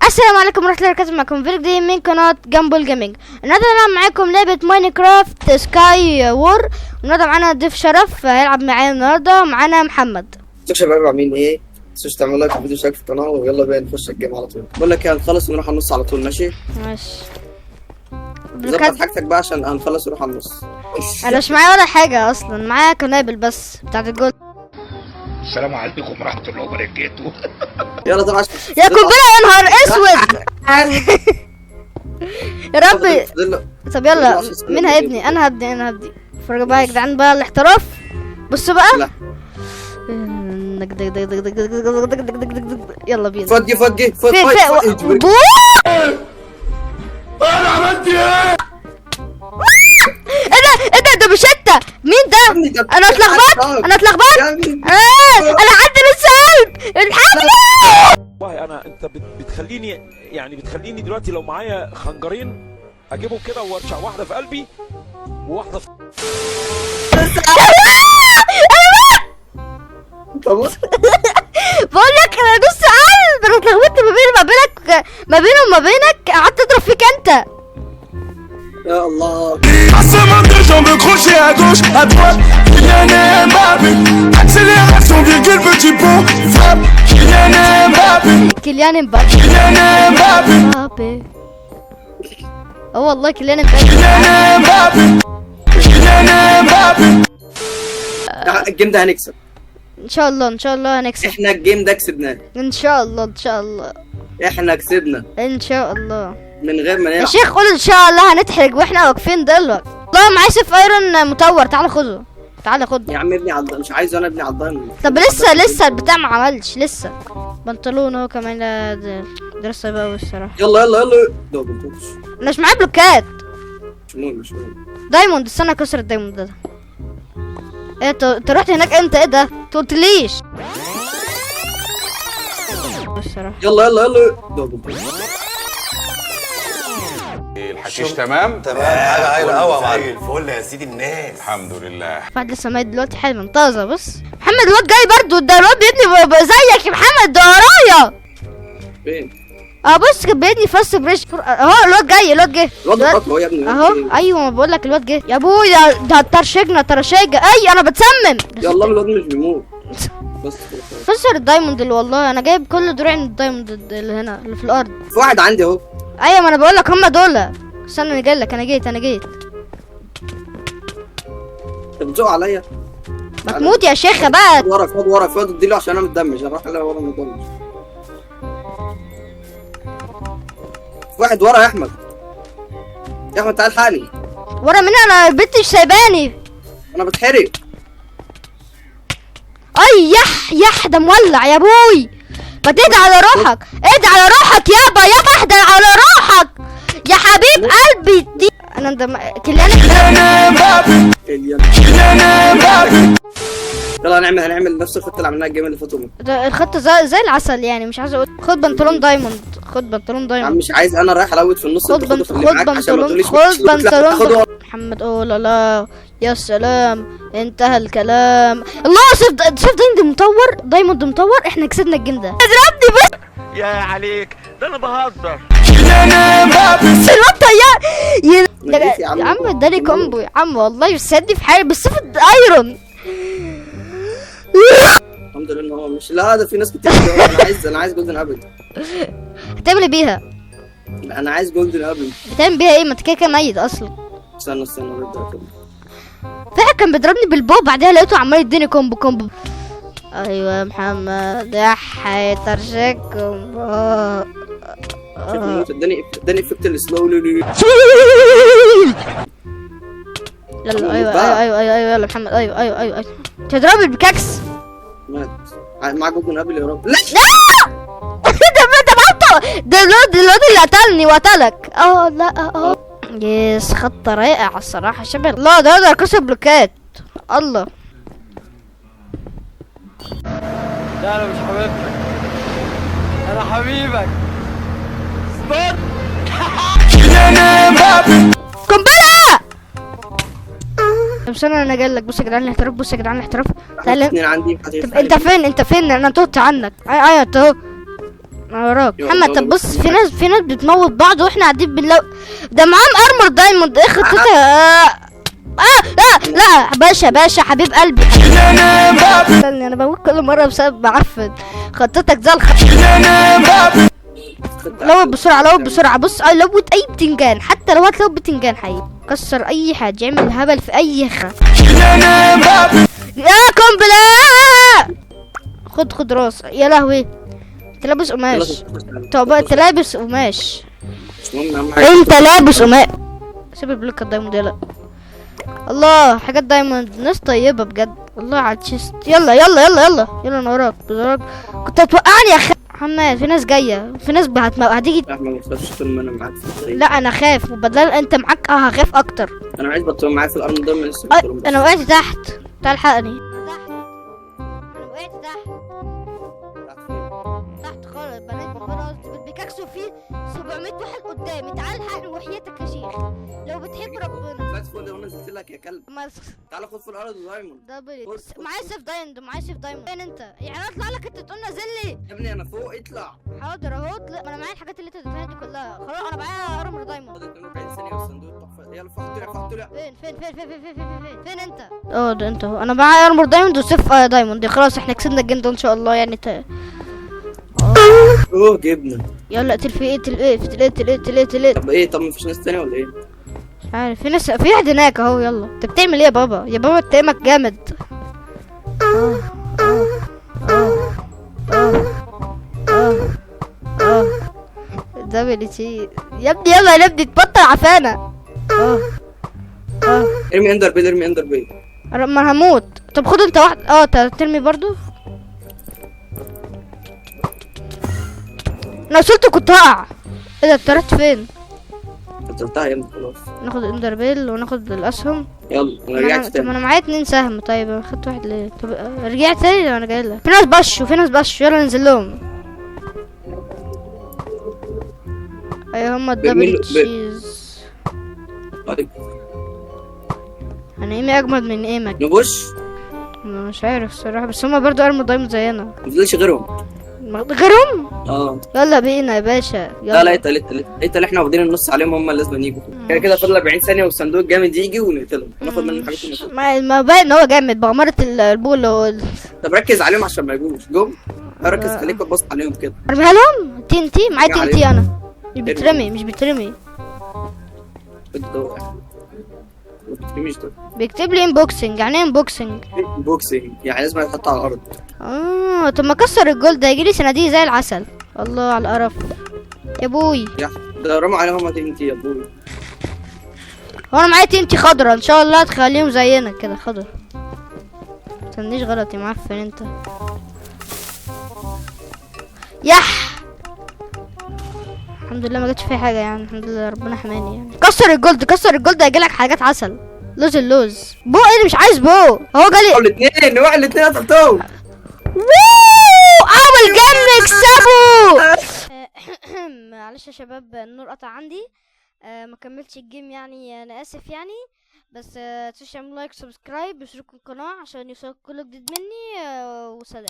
السلام عليكم ورحمة الله وبركاته. معكم فيديو جديد من قناة جامبل Gaming. النهارده هنلعب معاكم لعبة Minecraft Sky War. النهارده معانا ضيف شرف هيلعب معايا النهارده، معانا محمد. ازيكم شباب، عاملين ايه؟ متنسوش تعملوا like وفيديو اشتراك في القناة، ويلا بينا نخش ال game على طول. بقول لك ايه، هنخلص ونروح على النص على طول، ماشي؟ ماشي. ظبط بلوكات. حاجتك بقى عشان هنخلص ونروح على النص. انا مش معايا ولا حاجة اصلا، معايا قنابل بس بتاعت الجول. السلام عليكم ورحمة الله وبركاته. يلا طبعا عشان يا قنبلة، يا نهار اسود، يا ربي. طب يلا، مين هيبني؟ انا هبني، انا هبني. اتفرجوا بقى يا جدعان بقى الاحتراف، بصوا بقى. لا. يلا بينا. فجي فجي فين؟ فجي. فين؟ بو! أنا عملت إيه؟ ايه ده؟ ايه ده؟ ده مش انت، مين ده؟ انا اتلخبطت، انا اتلخبطت. اه، انا عندي نص قلب، الحقني. والله انا انت بتخليني، يعني بتخليني دلوقتي لو معايا خنجرين اجيبهم كده وارشع واحدة في قلبي وواحدة في طب بقول لك انا نص قلب، انا اتلخبطت ما بين ما بينك ما بينه وما بينك، قعدت اضرب فيك انت. يا الله. Passement de jambes, crochet à gauche, à droite, Kylian Mbappé. Accélération, virgule, petit pont, frappe, Kylian Mbappé. كيليان امبابي. Kylian Mbappé. مبابي، اه والله كيليان امبابي. Kylian Mbappé. Kylian Mbappé. ال game ده هنكسب. ان شاء الله، ان شاء الله هنكسب. احنا ال game ده كسبناه. ان شاء الله، ان شاء الله. احنا كسبنا. ان شاء الله. من غير ما يا نلعب. شيخ قول ان شاء الله، هنتحرج واحنا واقفين دلوقتي. والله معايا سيف iron مطور، تعالى خده، تعالى خده. يا عم ابني عض... مش عايزه انا، ابني على ال diamond. طب لسه لسه البتاع ما عملش لسه بنطلون هو كمان. لا، ده لسه بقى الصراحه. يلا يلا يلا، ده بنطوش. انا مش معايا بلوكات. مش مهم، مش مهم. diamond، استنى اكسر ال diamond ده. ايه انت رحت هناك امتى؟ ايه ده؟ انت قلتليش الصراحه. يلا يلا يلا، ده بنطوش. الحشيش تمام؟ تمام، حاجة هايلة قوي يا زي معلم. الفل يا سيدي الناس، الحمد لله. واحد لسه ميت دلوقتي حالا طازه. بص محمد، الواد جاي برضو، ده الواد بيبني زيك يا محمد، ده ورايا. فين؟ اه بص، كان بيبني fast bridge اهو الواد جاي، الواد جه. الواد وراك اهو يا ابني. اهو، ايوه ما بقول لك الواد جه يا ابويا، ده ترشجنا ترشجه. اي انا بتسمم. يلا الواد مش بيموت بس. كسر ال diamond اللي، والله انا جايب كل دروع من ال diamond اللي هنا اللي في الارض. في واحد عندي اهو. ايوه ما انا بقول لك هم دول. استنى انا جاي لك، انا جيت، انا جيت. انت بتزق عليا. ما تموت يا شيخه بقى. خد ورا، خد ورا، خد اديله عشان انا متدمج، انا رايح ورا متدمج. في واحد ورا يا احمد، يا احمد تعال الحقني. ورا مين؟ انا البنت مش سايباني. انا بتحرق. اي يح يح، ده مولع يا ابوي. ما تدعي على روحك، ادعي على روحك يابا، يابا اهدى على روحك يا حبيب قلبي. دي انا ده كليان. Kylian Mbappé. Kylian Mbappé. يلا هنعمل نفس الخطة اللي عملناها ال game اللي فات. ده الخط زي العسل يعني، مش عايز اقول. خد بنطلون diamond، خد بنطلون يا عم diamond. مش عايز، انا رايح الوت في النص. خد انت خده بنط في اللي خد معاك عشان ما بنطلون، تقوليش خد لا، بنطلون. خده. محمد، اوه لا لا، يا سلام، انتهى الكلام. الله، سيف سيف diamond مطور، diamond مطور. احنا كسبنا ال game ده. اضربني بس. يا عليك، ده أنا بهزر. Kylian Mbappé. بس الواد طيار ما جيت يا عم. يا عم اداني combo يا عم، والله بيسدني في حالي بالسيف iron. الحمد لله ان هو مش، لا ده في ناس كتير. انا عايز golden apple. هتعمل ايه بيها؟ انا عايز golden apple. هتعمل بيها ايه؟ ما انت كده كده ميت اصلا. استنى استنى نبدا كده. في حد كان بيضربني بال bow، بعدها لقيته عمال يديني combo combo. ايوه يا محمد، يا حيطرشك combo. شوف الموت، اداني effect ال slow. يلا ايوه ايوه ايوه ايوه ايوه، يلا محمد، ايوه ايوه ايوه ايوه، تضربي ال pickaxe. مات. معاك golden apple يا رب. لا. لا، ده ده ده الواد اللي قتلني وقتلك. اه لا اه yes، خطة رائعة الصراحة شباب. لا ده كسر بلوكات. الله. لا انا مش حبيبتك، انا حبيبك. Kylian Mbappé. قنبلة. طب استنى انا جاي لك. بص يا جدعان الاحتراف، بص يا جدعان الاحتراف. تعالى. اتنين عندي. طب انت فين؟ انت فين؟ انا تهت عنك. ايوه ايوه انت اهو. انا وراك محمد. طب بص، في ناس بتموت بعض واحنا قاعدين بنلو. ده معاهم armor diamond. ايه خطتها؟ لا لا باشا باشا حبيب قلبي. استني، انا بموت كل مرة بسبب معفن خطتك زي loot بسرعة، loot بسرعة. بص، loot اي بتنجان، حتى لو هت loot بتنجان حقيقي. كسر اي حاجة، اعمل هبل في اي يا قنبلة. خد خد راس. يا لهوي، انت لابس قماش. طب انت لابس قماش، انت لابس قماش. سيب ال block ال diamond. يلا الله، حاجات diamond. ناس طيبة بجد والله. على ال chest. يلا يلا يلا يلا يلا، انا وراك وراك. كنت هتوقعني يا اخي محمد. في ناس جاية، في ناس هتيجي. احمد ما تخافش طول ما انا معاك في الطريق. لا انا خايف، وبدل انت معاك هخاف اكتر. انا عايز بطل معايا في ال armor ده لسه. انا وقعت تحت، تعال الحقني. انا وقعت تحت تحت خالص. بنات خلاص بال pickaxe وفي 700 واحد قدامي. تعال الحقني وحياتك يا شيخ لو بتحب ربنا. طلعت فوق وانا نزلت لك يا كلب. تعال خد في الارض diamond. double. معايا سيف diamond، معايا سيف diamond. فين انت؟ يعني اطلع لك انت تقول نازل لي؟ يا ابني انا فوق، اطلع. حاضر اهو. ما انا معايا الحاجات اللي انت اديتها دي كلها. خلاص انا معايا armor diamond. فاضل 42 ثانية والصندوق التحفة. يلا فوق، طلع فوق، طلع. فين فين فين فين فين فين فين فين انت؟ ده انت اهو. انا معايا armor diamond وسيف diamond. خلاص احنا كسبنا ال game ده ان شاء الله يعني. اوه جبنا. يلا اقتل في اقتل اقتل اقتل اقتل اقتل اقتل. طب ايه؟ طب مفيش ناس تانية ولا ايه؟ مش عارف، في ناس، في واحد هناك اهو. يلا انت بتعمل ايه يا بابا؟ يا بابا انت aim ك جامد. double تي يا ابني. يلا يا ابني تبطل عفانة. ارمي ender pearl، ارمي ender pearl. ما هموت. طب خد انت واحد. ترمي برضو. انا وصلت كنت هقع. ايه ده؟ انت رحت فين؟ قتلتها يا ابني خلاص. ناخد ender pearl وناخد الاسهم. يلا انا رجعت طب تاني. انا معايا 2 سهم. طيب انا خدت واحد ليه؟ طب رجعت تاني. انا جاي لك. في ناس بشوا، في ناس بشوا. يلا ننزل لهم. ايوه هما ال double cheese. طيب انا aim ي اجمد من aim ك. ن push؟ انا مش عارف الصراحة، بس هما برضو armor diamond زينا. ما فضلش غيرهم. غيرهم؟ يلا بينا يا باشا. يلا. لا لا اتقل اتقل، احنا واخدين النص عليهم، هم اللي لازم يجوا. كده كده فاضل 40 ثانية والصندوق الجامد يجي ونقتلهم، ناخد منهم حاجات ونقتلهم. ما باين ان هو جامد بغمرة البول. طب ركز عليهم عشان ما يجوش. جم ركز، خليك تبص عليهم كده. ارميها لهم TNT. معايا TNT انا. مش بترمي، مش بترمي. ما بترميش ده. بيكتب لي unboxing. يعني ايه unboxing؟ boxing يعني لازم يتحط على الارض. طب ما اكسر ال gold ده يجي لي صناديق زي العسل. الله على القرف يا ابوي. يا ده رموا عليهم TNT يا ابوي. هو انا معايا TNT خضرا، ان شاء الله تخليهم زينا كده خضرا. متستنيش غلط يا معفن انت. يح الحمد لله ما جاتش فيه حاجة يعني، الحمد لله ربنا حماني يعني. كسر ال gold، كسر ال gold هيجيلك حاجات عسل. لوز اللوز. bow ايه اللي مش عايز bow؟ هو جالي الاثنين، واحد الاثنين قتلتهم. اول game نكسبه. معلش يا شباب النور قطع عندي، ما كملتش ال game يعني، انا اسف يعني. بس تنسوش تعملوا like و subscribe واشتركوا في القناة عشان يوصلكم كل جديد مني، وسلام.